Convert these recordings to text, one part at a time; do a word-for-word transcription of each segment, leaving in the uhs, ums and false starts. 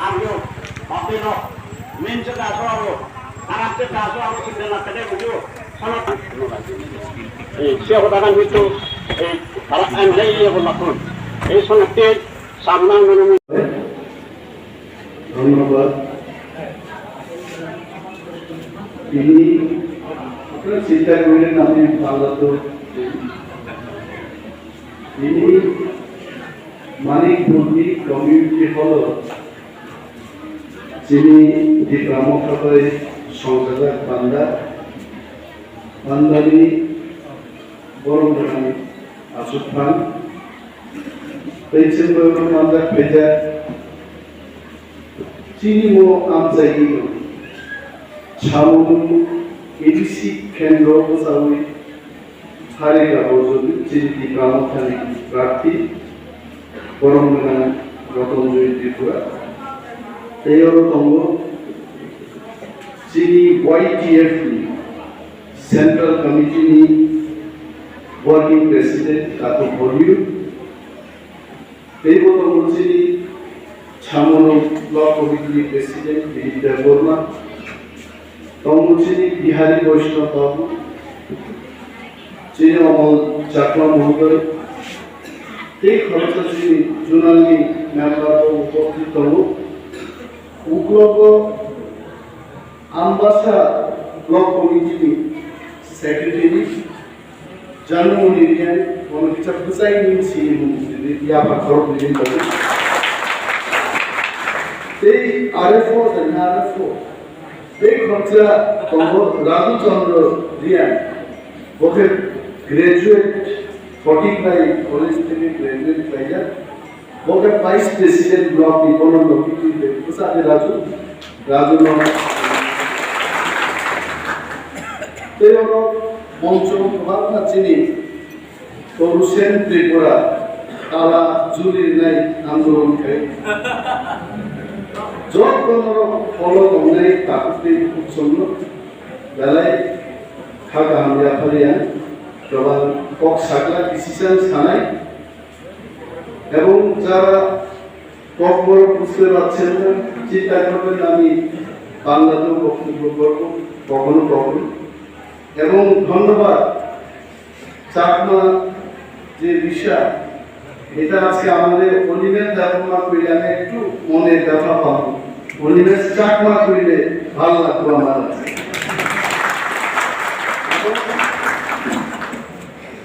Ang yo, bakti no, min se ta so aro, karak se ta so aro, sing dana kade bujo, sono ta. Eh, siya ko dakan itu, eh, karak ang dai ye ko lakun. Eh, sono te, samna nono. ধন্যবাদ। তিনি আপনারা চিন্তা করলেন আমি ভালো তো তিনি মানিকপুরী কমিউনিটি হল যিনি ত্রিপুরা মহাসভায় সংযোজক বান্দা বান্দানি বরং বরং আসুক খান তেইশ নম্বর বান্দা ফেজা Chini mo amchaini no. Samung A D C kendro bwchawi Harika Borjoli chini Tipra Mothani prarthi borom gwnang Rotonjoy Tripura. Tei oro tongo chini Y T F ni Central Committee ni Working President Tatuk Hollywood. Tei bo tongo chini Samono Block Committee ni President Dilip Debbarma, tongo chini Bihari Vaishnav Babu, chini Amol Chakma Mohodoy, tei khoroksa chini Zonal ni member bo upasthit tongo. Uklogo Ambasa Block Committee ni Secretary, Janu Muni Riang, bono kisa bwsai ni sini mung sini, yapha khorok ni rin tong. Tei R F O, tei R F O. Tei khoroksa tongo Raju Chandra Riang. Bo khe graduate, Photiklai College theke graduate khlaijak. Bo khe Vice President Block ni bono logi twi tei bwsa khe Raju, Raju no. Tei oro moncho kwbangma chini Torusen Tripura tala juli rinai andolon khai. Joto norok follow tongnai takhuk tei bukhuk chwngno belai kha kaham yapharya. Kwbang kok sakla kisisa sanai. Ebong jara kokborok bujte parchen na, চিন্তা করবেন না, আমি বাংলাতেও বক্তব্য করব কখনো কখনো। এবং ধন্যবাদ চাকমা যে বিষয়, এটা আজকে আমাদের অনিমেষ দেবকুমার কইলে আমি একটু মনে ব্যথা পাবো। অনিমেষ চাকমা কইলে ভালো লাগতো আমার।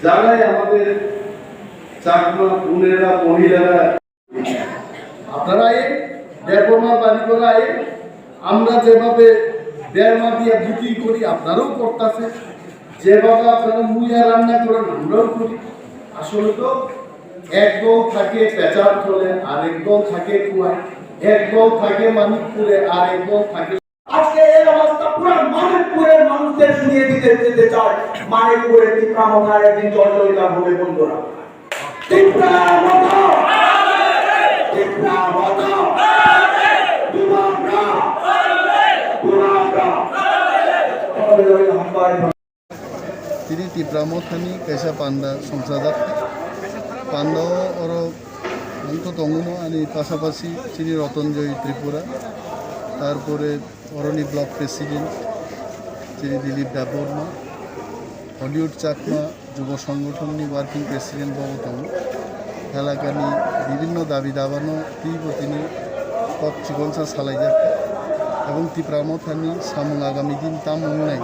যারাই আমাদের চাকমা বোনেরা, মহিলারা, আপনারা এই দেবকুমার বাড়ি করে আই, আমরা যেভাবে বেড়মা দিয়ে বিক্রি করি, আপনারাও করতেছে, যেভাবে আপনারা মুইয়া রান্না করেন, আমরাও করি। আসলে তো এক দল থাকে পেচার তলে, আর এক দল থাকে কুয়ায়, এক দল থাকে মানিকপুরে, আর এক দল থাকে আজকে এই অবস্থা পুরো মানিকপুরের মানুষদের শুনিয়ে দিতে, দিতে চাই, মানিকপুরে তিপ্রা মথা একদিন জর্জরিত হবে বন্ধুরা। তিপ্রা মথা! তিপ্রা মথা! বুবাগ্রা! বুবাগ্রা! Tini Tipra Mothani kaisa panda songchajak. Panda o oro mungto tongo no ani pasapasi chini Rotonjoy Tripura, tarpore oroni block president chini Dilip Debbarma, Hollywood Chakma Jubo Songothon ni working president bo tongo. Elakani bibhinno dabi dabano twibo tini kok chikonsa salaijak. Ebong Tipra Mothani samung agami din tamo wngnai,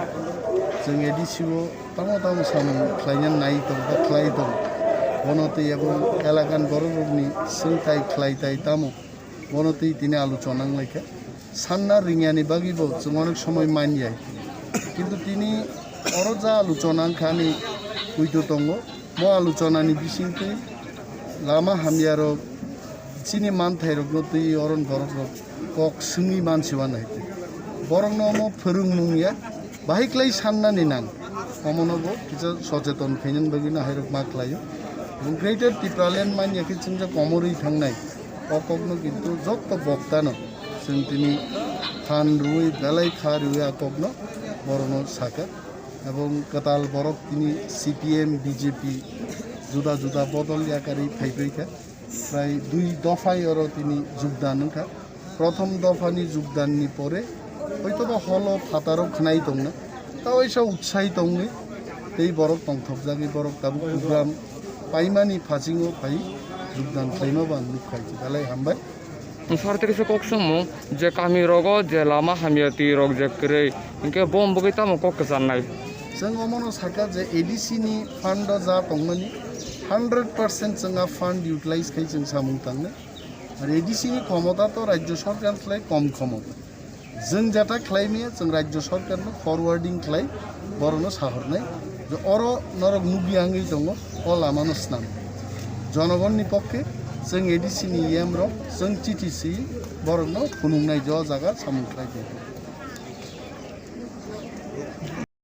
chwng A D C o tamo tamo samung khlaina nai tong ba khlai tong. Bono twi ebong elakan borok rokni swngtai khlai tai tamo bono twi tini aluchona wnglaikha. Sanna ringyani bagwi bo chwng onek somoi manya. Kintu tini oro ja aluchona wngkha ani puito tongo. Mo aluchonani bisingtwi lama hamyarok chini manthairokno twi oron borokrok kok swngwi mansiwa naitwi. Borokno omo phwrwngmung ya, bahai klai sannani nang. Omono bo kisa socheton khainani bagwino hairok ma khlaio. Greater Tipraland manya khe chwngjak komorwi thangnai. O kokno kintu jotto boktano chwng tini phan rwui, belai kha rwui a kokno borokno sakha. Ebong kwtal borok tini C P M, B J P juda juda bodol yakarwi phaibaikha. Prai dui dophai oro tini jogdan wngkha. Prothom dophani jogdanni pore hoitoba holo phataro khnai tongna, ta waisa utsahi tongwi tei borok tongthokjagwi borok tabuk program paimani phasingo phai jogdan khlaima bo ang nukha, belai hambai. Sarte kisa kok songmung je kami rogo je lama hamya twi rok je kwrwi, hinkhe bo bagwi tamo kok kwcharnai? Chwng omono sakha je A D C ni fund o ja tongmani hundred percent chwng a fund utilize khai chwng samung tangnai. Ar A D C ni khomota to rajyo sarkar khlai kom khomota. Chwng jeta khlai maya chwng rajyo sarkar no forwarding khlai borokno sahornai je oro norok nugwi angwi tongo, o lama no swnam. Jonogon ni pokke chwng A D C ni E M rok chwng chithi si borokno phunuknai je o jaga samung khlai di.